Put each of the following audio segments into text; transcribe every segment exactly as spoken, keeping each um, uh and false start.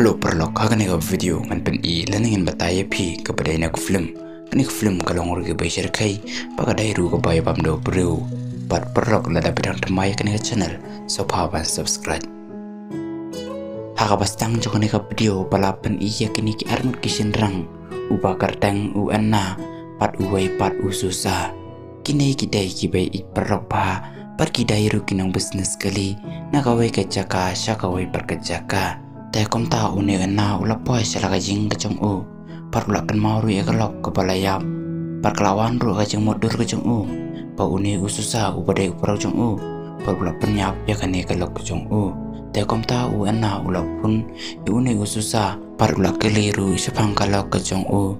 Hello paralok, ha kane ka video ngan pyni lane ngan batai ïa phi kaba dei na ka film. Kane ka film ka long ruh kaba shyrkhei, ba ka dei ruh kaba ïa bam da u briew. Bad paralok, lada phi dang thymmai ïa kane ka channel, sngewbha ban subscribe. Ha kaba sdang jong kane ka video ba la pyni ïa kine ki arngut ki shynrang, uba kyrteng u Anna, bad uwei pat u Susa. Kine ki dei kiba ïeit paralok bha, bad ki dei ruh ki nong business kali, na kawei ka jaka sha kawei pat ka jaka. Te kumta une u Anna u la poi sha la ka ïing ka jong u, bad u la kynmaw ruh ïa ka lok kaba la ïap. Bad ka la wan ruh ka jingmutdur ka jong u ba une u Susa uba dei u paralok jong u, bad u la pynïap ïa kane ka lok ka jong u. Te kumta u Anna u la phone ïa une u Susa, bad u la kylli ruh shaphang ka lok ka jong u.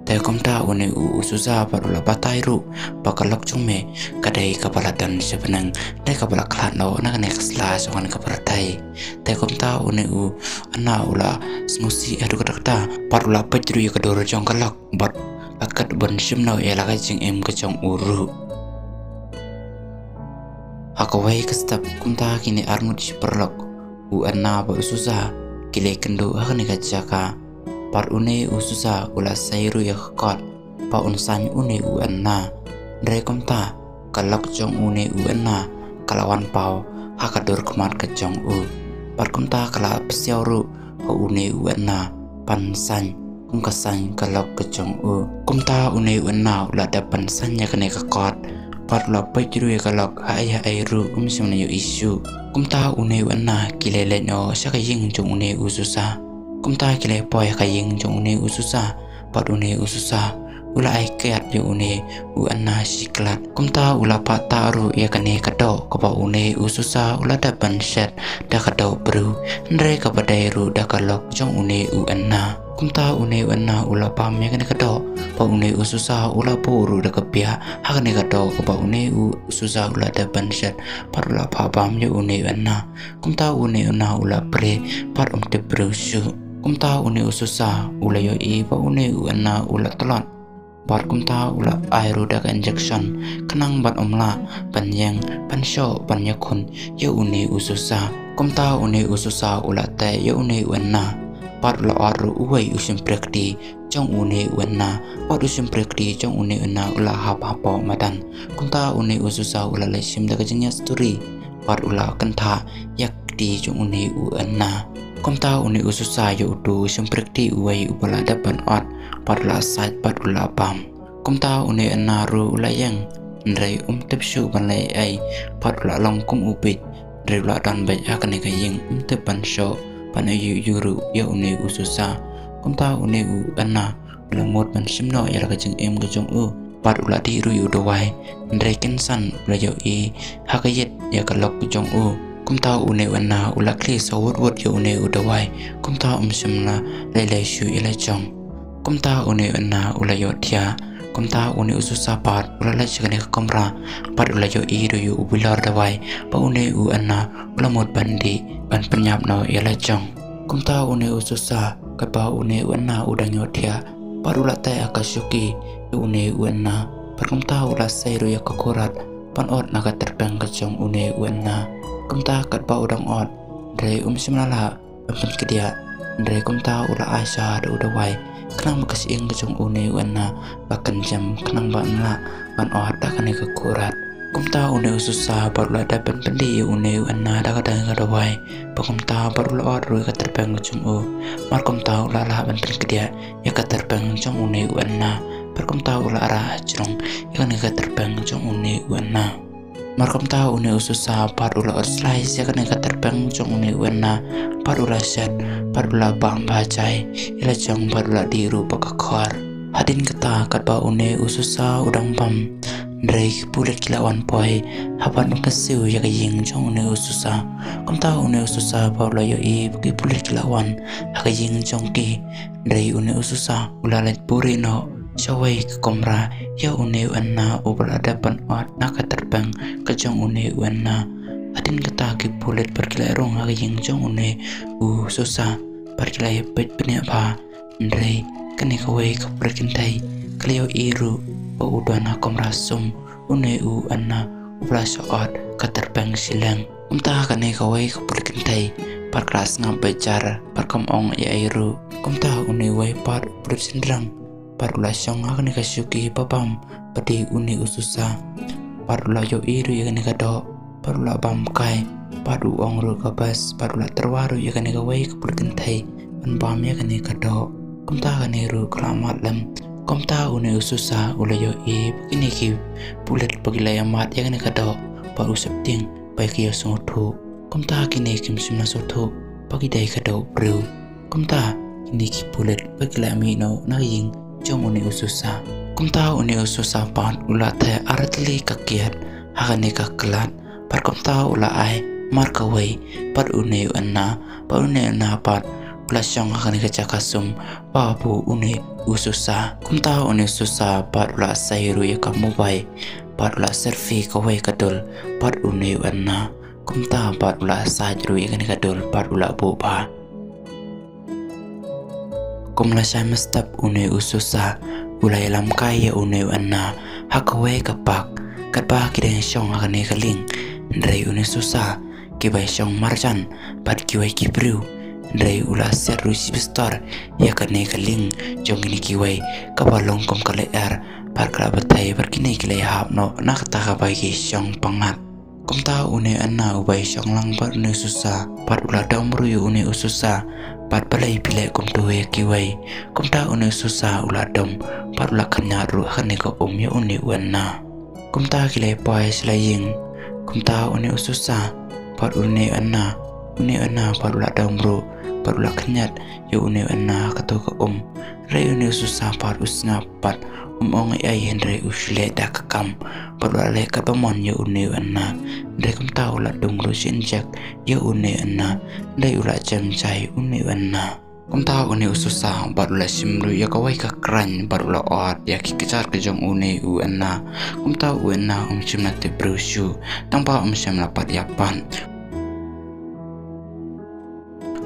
Te kumta une u, u Susa bad u la batai ruh ba ka lok jong me ka dei kaba la don sha bneng, dei kaba la khlad noh na kane ka sla jong kane ka pyrthei. Te kumta une u Anna u la sngewsih haduh katta katta, bad u la peit ruh ïa ka dur jong ka lok, bad la kat ban shim noh ïa la ka jingim ka jong u ruh. Ha kawei ka step kumta kine arngut shi paralok, u Anna bad u Susa, ki la ïakynduh ha kane ka jaka. Bad une u Susa u la sei ruh ïa ka kot ba un saiñ une u Anna. Hynrei kumta ka lok jong une u Anna ka la wan paw ha ka dur khmat ka jong u. Bad kumta ka la psiaw ruh ha une u Anna ban saiñ kum ka saiñ ka lok ka jong u. Kumta une u Anna u la dep ban saiñ ïa kane ka kot, bad u la peit ruh ïa ka lok, ha ei ha ei ruh um shym la ïohi shuh. Kumta une u Anna ki la leit noh sha ka ïing jong une u Susa. Kumta ki la poi ha ka ïing jong une u Susa, bad une u Susa u la ai kiad ïa une u Anna shi klat. Kumta u la pah tah ruh ïa kane ka doh kaba une u Susa u la dep ban shet da ka doh briew, hynrei kaba dei ruh da ka lok jong une u Anna. Kumta une u Anna u la bam ïa kane ka doh ba une u Susa u la buh ruh da ka biah ha kane ka doh kaba une u Susa u la dep ban shet, bad u la phah bam ïa une u Anna. Kumta une u Anna u la prie bad um tip briew shuh. Kumta une u Susa u la ïohi ba une u Anna u la tlot. Bad kumta u la ai ruh da ka injection khnang ban ym lah ban ïeng, ban shoh, ban ïakhun ïa une u Susa. Kumta une u Susa u la teh ïa une u Anna, bad u la ot ruh uwei u shympriahkti jong une u Anna. Bad u shympriahkti jong une u Anna u la hap hapoh madan. Kumta une u Susa u la leit shim da ka jingïaid sturi, bad u la kynthah ïa ka kti jong une u Anna. Kumta une u Susa ïoh utu u shympriahkti uwei uba la dep ban ot, bad u la sait bad u la bam. Kumta une u Anna ruh u la ïeng, hynrei um tip shuh ban leh ei ei, bad u la long kum u bieit, hynrei u la don beit ha kane ka ïing, um tip ban shoh, ban ïoh ïoh ruh ïa une u Susa. Kumta une u Anna u la mut ban shim noh ïa la ka jingim ka jong u, bad u la dih ruh ïa u dawai, hynrei kynsan u la ïohi ha ka ïit ïa ka lok ka jong u. Kumta une u Anna u la khlieh sa wut wut ïa une u dawai, kumta um shym la lei lei shuh ïa la jong. Kumta une u Anna u la ïohthiah. Kumta une u Susa pat u la leit sha kane ka kamra, bad u la ïohi ruh ïa u bilor dawai ba une u Anna u la mut ban dih ban pynïap noh ïa la jong. Kumta une u Susa, katba une u Anna u dang ïohthiah, bad u la teh ha ka shuki ïa une u Anna. Bad kumta u la sei ruh ïa ka kurat ban ot na ka tyrpeng ka jong une u Anna. Kumta katba u dang ot, hynrei um shym la lah ban pynkdiah, hynrei kumta u la ai sha da u dawai khnang ba ka shyieng ka jong une u Anna ba kan jem, khnang ban lah ban ot da kane ka kurat. Kumta une u Susa bad u la dep ban pyndih ïa une u Anna da ka dang ka dawai. Bad kumta bad u la ot ruh ïa ka tyrpeng ka jong u. Mar kumta u la lah ban pynkdiah ïa ka tyrpeng jong une u Anna. Bad kumta u la rah hajrong ïa kane ka tyrpeng jong une u Anna. Mar kumta une u Susa bad u la ot slai ïa kane ka tyrpeng jong une u Anna, bad u la shet, bad u la bam bha jai ïa la jong, bad u la dih ruh bad ka khor. Hadien kata katba une u Susa u dang bam, hynrei ki pulit ki la wan poi ha ban kynsiew ïa ka ïing jong une u Susa. Kumta une u Susa bad u la ïohi ba ki pulit ki la wan ha ka ïing jong ki, hynrei une u Susa u la leit buhrieh noh sha kawei ka kamra ïa une u Anna uba la dep ban ot na ka tyrpeng ka jong une u Anna. Hadien kata ki pulit bad ki la rung ha ka ïing jong une u Susa bad ki la ïa peit bniah bha. Hynrei kane kawei ka pulit kynthei ka la ïohi ruh ba u don ha kamra sum une u Anna uba la shah ot ka tyrpeng shiliang. Kumta kane kawei ka pulit kynthei Pat ka la sngap beit jar, pat kam ong ei ei ruh. Kumta une uwei pat u pulit shynrang pat u la shong ha kane ka shuki ba bam pat de une u Susa. Pat u la ïohi ruh ïa kane ka doh, pat u la bam kai, pat u ong ruh ka bas, pat u la tyrwa ruh ïa kane kawei ka pud kynthei ban bam ïa kane ka doh. Kumta kane ruh ka la mad lem. Kumta une u Susa u la ïohi ba kine ki pulit ba ki la ïa mad ïa kane ka doh, ba u sheptieng ba ki ïa sngewthuh. Kumta kine kim shym la sngewthuh ba ki dei ka doh briew. Kumta kine ki pulit ba ki la mih noh na ïing jong une u Susa. Kumta une u Susa pat u la theh ar tylli ka kiad ha kane ka klat. Pat kumta u la ai mar kawei pat une u Anna, pat une u Anna pat u la shong ha kane ka jaka sum ba bun une u Susa. Kumta une u Susa pat u la sei ruh ïa ka mobile, pat u la selfie kawei ka dul pat une u Anna. Kumta pat u la sait ruh ïa kane ka dul pat u la buh bha. Kum la shai mynstep une u Susa u la ïalam kai ïa une u Anna ha kawei ka park, katba ki dang shong ha kane ka lieng. Hynrei une u Susa, kiba shong marjan bad kiwei ki briew. Hynrei u la siat ruh shi pistol ïa kane ka lieng jong kine kiwei, kaba long kum ka lyer, bad ka la bthei bad kine ki la ïahap noh na kata kaba ki shong pyngngad. Kumta une u Anna uba shong lang bad une u Susa pat u la dom ruh ïa une u Susa, bad balei phi leh kumto ïa kiwei. Kumta une u Susa u la dom bad u la khynñiat ruh ha kane ka um ïa une u Anna. Kumta ki la poi sha la ïing. Kumta une u Susa pat une u Anna, une u Anna pat u la dom ruh bad u la khynñiat ïa une u Anna ha kato ka um. Hynrei une u Susa pat u sngap pat um ong ei ei, hynrei u shu leh da ka kam pat u la leh katba mon ïa une u Anna. Hynrei kumta u la dung ruh shi injek ïa une u Anna, hynrei u la jem jai une u Anna. Kumta une u Susa pat u la shim ruh ïa kawei ka kren pat u la ot ïa ki kjat ka jong une u Anna. Kumta u Anna um shym la tip briew shuh, tang ba um shym la pat ïa pan.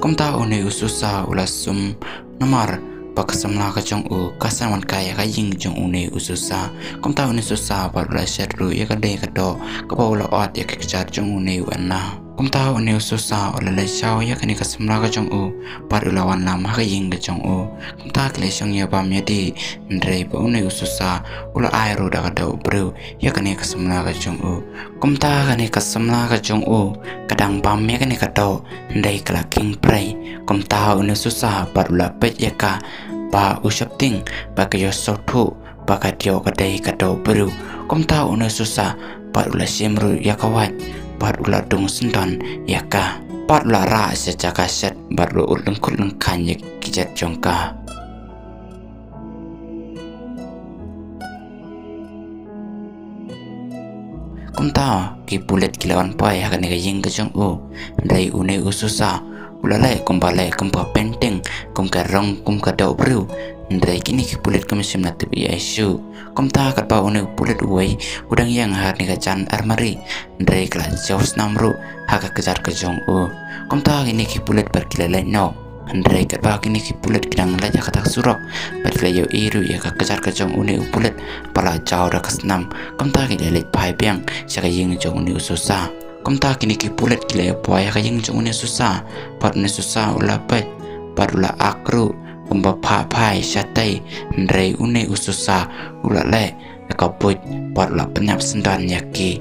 Kumta une u Susa u la sum namar ba ka samla ka jong u ka san wan kai ïa ka ïing jong une u Susa. Kumta une u Susa pat u la shet ruh ïa ka dei ka doh kaba u la ot ïa ki kjat jong une u Anna. Kumta une u Susa u la leit shaw ïa kane ka samla ka jong u, pat u la wan lam ha ka ïing ka jong u. Kumta ki la shong ïa bam ïa dih, hynrei ba une u Susa u la ai ruh da ka doh briew ïa kane ka samla ka jong u. Kumta kane ka samla ka jong u ka dang bam ïa kane ka doh, hynrei ka la khing prei. Kumta une u Susa pat u la peit ïa ka ba u sheptieng ba ka ïoh sngewthuh ba ka ïoh ka dei ka doh briew. Kumta une u Susa pat u la shim ruh ïa ka wait, pat u la dung syndon ïa ka, pat u la rah sha jaka shet, pat u la ut lyngkut lyngkhaiñ ïa ki jait jong ka. Kumta ki pulit ki la wan poi ha kane ka ïing ka jong u. Hynrei une u Susa u la leh kumba leh kumba painting, kum ka rong kum ka doh briew. Hynrei kine ki pulit kim shym la tip ei ei shuh. Kumta katba une u pulit uwei u dang ïeng ha kane ka jan armari, hynrei ka la jaw snam ruh ha ka kjat ka jong u. Kumta kine ki pulit pat ki la leit noh. Hynrei katba kine ki pulit ki dang leit ha kata ka surok, pat ki la ïohi ruh ïa ka kjat ka jong une u pulit ba la jaw da ka snam. Kumta ki la leit phai biang sha ka ïing jong une u Susa. Kumta kine ki pulit ki la ïa poi ha ka ïing jong une u Susa, pat une u Susa u la peit, pat u la ak ruh kumba phah phai shatei, hynrei une u Susa u la leh da ka buit, pat u la pynïap syndon ïa ki.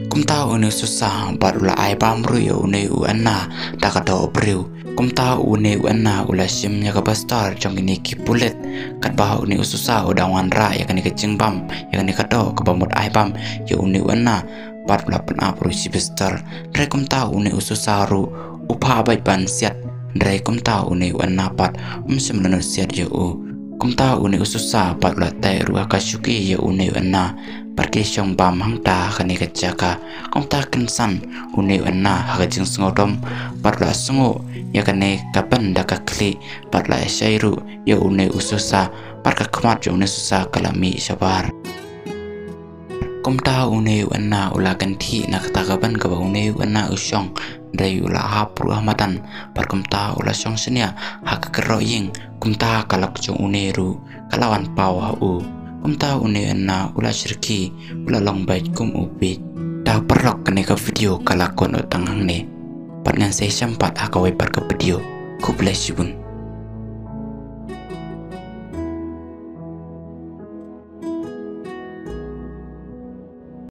Kumta une u Susa pat u la ai bam ruh ïa une u Anna da ka doh briew. Kumta une u Anna u la shim ïa ka pistol jong kine ki pulit, katba une u Susa u dang wanrah ïa kane ka jingbam ïa kane ka doh kaba mut ai bam ïa une u Anna, pat u la pynap ruh shi pistol. Hynrei kumta une u Susa ruh u phah beit ban siat, hynrei kumta une u Anna pat um shym la nud siat ïa u. Kumta une u Susa pat u la teh ruh ha ka shuki ïa une u Anna, pat ki shong bam hangta ha kane ka jaka. Kumta kynsan une u Anna ha ka jingsngewdom, pat u la sngew ïa kane ka pynda ka khlieh, pat u la shai ruh ïa une u Susa, pat ka khmat jong une u Susa ka la mih shabar. Kumta une u Anna u la kynthih na kata ka ban kaba une u Anna u shong, hynrei u la hap ruh ha madan, pat kumta u la shong shaniah ha ka kyrroh ïing. Kumta ka lok jong une ruh ka la wan paw ha u. Kumta une u Anna u la shyrkhei, u la long beit kum u bieit. Te paralok, kane ka video ka la kut noh tang hangne. Pat ngan sa ïashem pat ha kawei pat ka video. Khublei shibun.